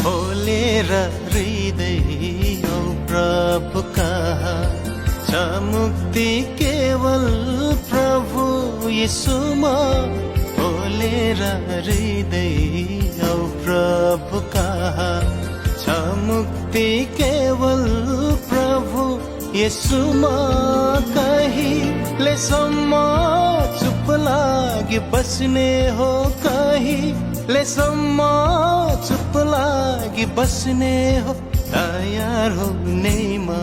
खोलेर हृदय औ प्रभु कहाँ छ मुक्ति केवल प्रभु यीशुमा। खोलेर हृदय औ प्रभु कहाँ छ मुक्ति केवल प्रभु यीशुमा। कहिलेसम्म चुप लागि बस्ने हो, कहिलेसम्म चुप लागि बस्ने हो, तयार हो नैमा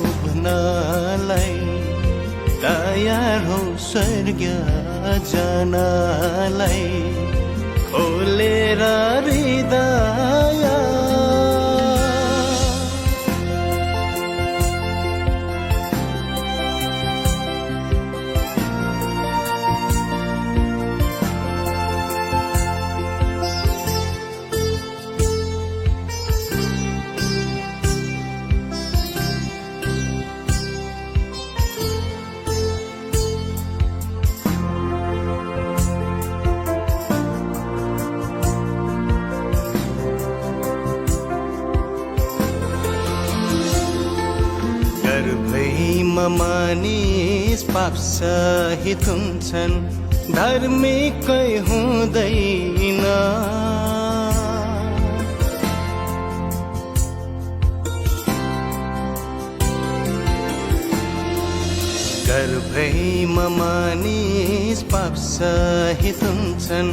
उभ्नलाई, तयार हो स्वर्ग जानलाई। खोलेर हृदय मानिस पाप सहित हुन्छन्, धार्मिकै हुँदैन। गर्भैमा मानिस पाप सहित हुन्छन्,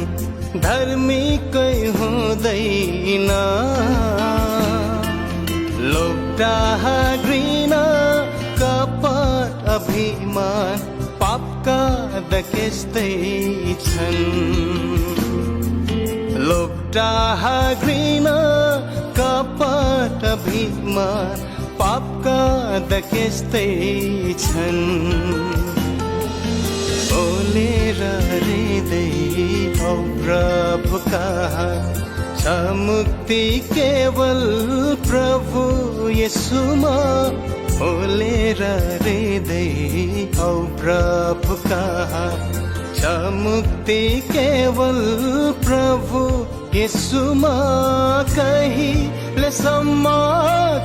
धार्मिकै हुँदैन। लोभ डाह घृणा कपट अभिमान पापका दकेस्तै छन्। लोभ डाह घृणा कपट अभिमान पापका दकेस्तै छन्। खोलेर हृदय औ प्रभु कहाँ छ मुक्ति केवल प्रभु यीशुमा। खोलेर हृदय औ प्रभु कहाँ छ मुक्ति केवल प्रभु यीशुमा। कहिलेसम्म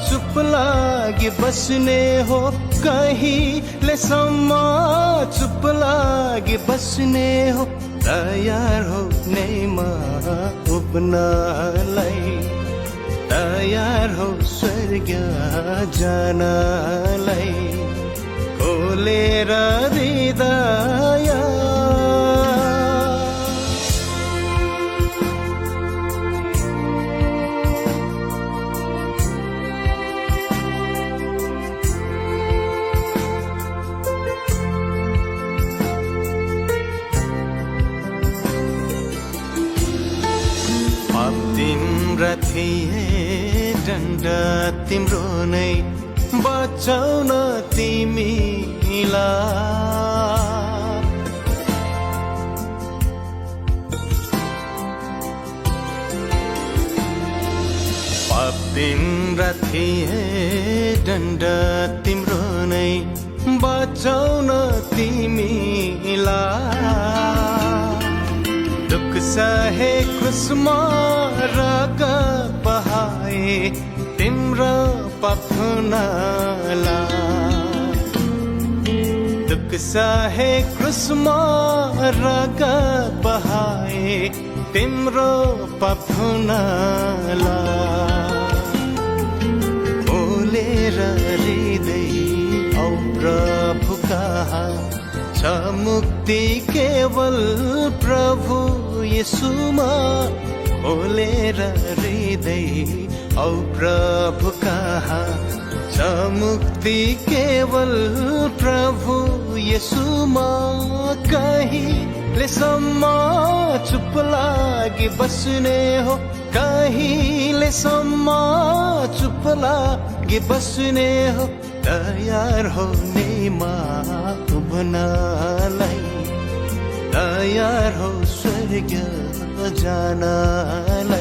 चुप लागि बस्ने हो, कहिलेसम्म चुप लागि बस्ने हो, तयार हो नैमा उभ्नलाई, तयार हो स्वर्ग जानलाई। खोलेर हृदय तिम्रा थिए दण्ड तिम्रो नै बचाउन तिमीलाई। पाप तिम्रा थिए दण्ड तिम्रो नै बचाउन तिमीलाई। दुख सहे क्रुसमा रगत बहाए तिम्रो पाप धुनलाई। दुख सहे क्रुसमा रगत बहाए तिम्रो पाप धुनलाई। खोलेर हृदय औ प्रभु कहाँ छ मुक्ति केवल प्रभु यीशुमा। खोलेर हृदय औ प्रभु कहाँ छ मुक्ति केवल प्रभु यीशुमा। कहिलेसम्म चुप लागि बस्ने हो, कहिलेसम्म चुप लागि बस्ने हो, तयार हो नैमा उभ्नलाई, तयार हो स्वर्ग जानलाई।